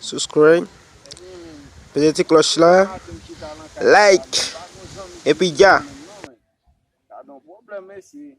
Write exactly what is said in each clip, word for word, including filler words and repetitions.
Subscribe. Peze ti klòch la. Like. Epi dja. Gadon pwoblèm, mesye.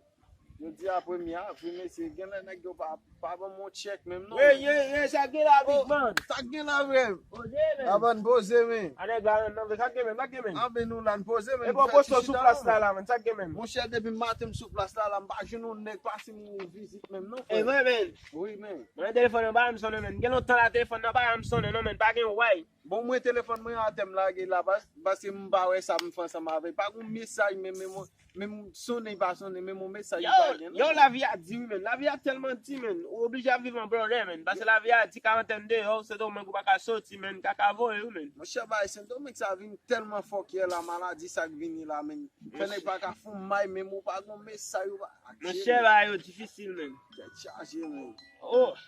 Jodi a premye avril, mesye. Genlè nèg yo pa, pa ban m yon tchèk menm, non. Ye, ye, ye, sa gen la, big man. Sa gen la, frè m? Poze, men. Avan n poze, men. A nèg la, non, sa gen menm, sa gen menm. Anben nou la, n poze, men. E bon, poze sou plas la, la, men, sa gen menm. Monchè, depi maten m sou plas la, la, m pa jwenn yon nèg pase m yon vizit menm, non, frè. E vre, men. Wi, men. Mwen, telefòn nan pa janm sonnen, men. Gen lontan la, telefòn nan pa janm sonnen, non, men. Pa gen way. Bon, mwen, telefòn mwen atè m lage la, pas-, paske m pa wè sa m fè ansanm avè l. Pa gen mesaj, men, men, men, men sonnen, pa sonnen, men yon mesaj li pa gen, non. Yo, lavi a di, wi, men. Lavi a tèlman di, men. Ou oblije ap viv an blòdè, men. Paske lavi a di karantèn deyò, Sendomeng ou pa ka soti, men. Kaka voye, wi, men. Monchè, bay Sendomeng sa vin tèlman fòkè la, maladi sa k vini la, men. Fè nèg pa ka fè yon may, men ou pa gen mesaj, ou pa. Monchè, bagay yo difisil, men. Tèt chaje, men. Oh.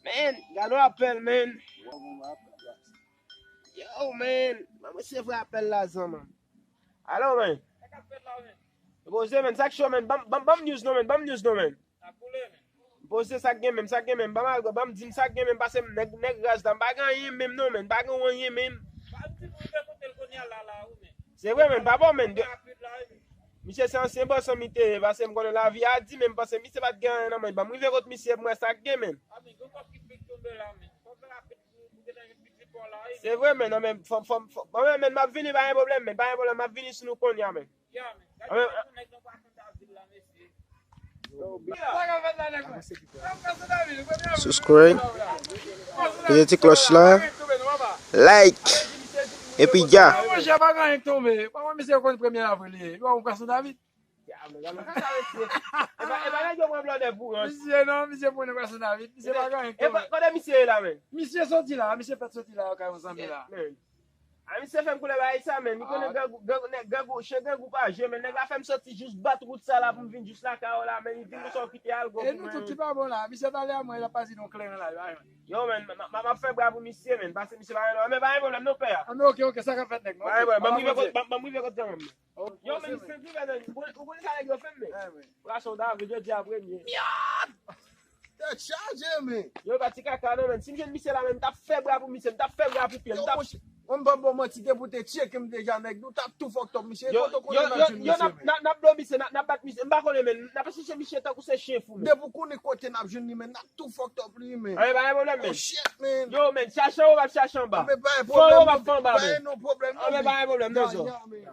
Men, gade yon apèl, men. Yo, men. Ban mwen se vre apèl la, zanman. Alo, men. Poze, men. Sa k cho, men. Ban m, ban m, ban m news, non, men. Ban m news, non, men. Poze, sa k gen menm, sa k gen menm. Ban m al, ban m di m sa k gen menm, paske nèg, nèg raz la, m pa gen anyen menm, non, men. M pa gen anyen menm. Se vre, men. Pa bon, men. Misye se ansyen bòs an mi te ye, paske m konnen lavi a di, men m panse misye pa t gen anyen nan men. Ban m rive kot misye, m wè sa k gen, men. Se vre, men, non, men, fò, fò, fò, bon, men, men, m ap vini, pa gen pwoblèm, men, pa gen pwoblèm, m ap vini sou nou kounye a, men. Subscribe. Peze ti klòch la. Like. Epi dja. Monchè, pa gen anyen k tonbe. Pa mwen, misye konn premye avril li ye. Ou wè yon gason David? Epa, epa nèg yo pran blòdè pou rans. Misye non, misye pran yon gason David. Misye pa gen anyen k tonbe. Kote misye ye la, men? Misye soti la, misye fèk soti la, kay yon zanmi la. A, misye fè m koulè bagay sa, men. Li konnen grangou, grangou, nèg grangou, chen grangou pa jwe, men. Nèg la fè m soti jis bat wout sa la pou m vin jis lakay ou la, men. Li di m konsa w kite al gwo pou mwen. E nou tout ki pa bon la. Misye talè a mwen, l ap pase nan kleren la. Yo, men, m, m, m ap fè bra pou misye, men. Pase misye pa gen lò. Men pa gen pwoblèm, non, pè a. A, men oke, oke, sa k ap fèt, nèg. Pa gen pwoblèm. Ban m rive kot, ban, ban m rive kot zanmi m, men. Yo, men, misye drive nan, ou konnen, ou konnen sa nèg yo fè m, men. Pwason David, jodi a premye. Myòd! Tèt chaje, men. Yo, pa ti kaka, non, men. Si m jwenn misye la, men, m t ap fè bra pou misye, m t ap fè bra pou pye l, m t ap. Mwen, m p ap ba w manti, depi w te tcheke m deja, nèg, nou t ap tou fucked up, misye. Yo, yo, yo, n ap, n ap, n ap blow misye, n ap, n ap bat misye. M pa konnen, men, n ap chèche misye tankou se chen fou, men. Depi w konnen kote n ap jwenn li, men, n ap tou fucked up li, men. Anben, pa gen pwoblèm, men. Oh, shit, man. Yo, men, chache anwo, m ap chache anba. Anben, pa gen pwoblèm, pa gen pwoblèm, anben, pa gen pwoblèm, non, men.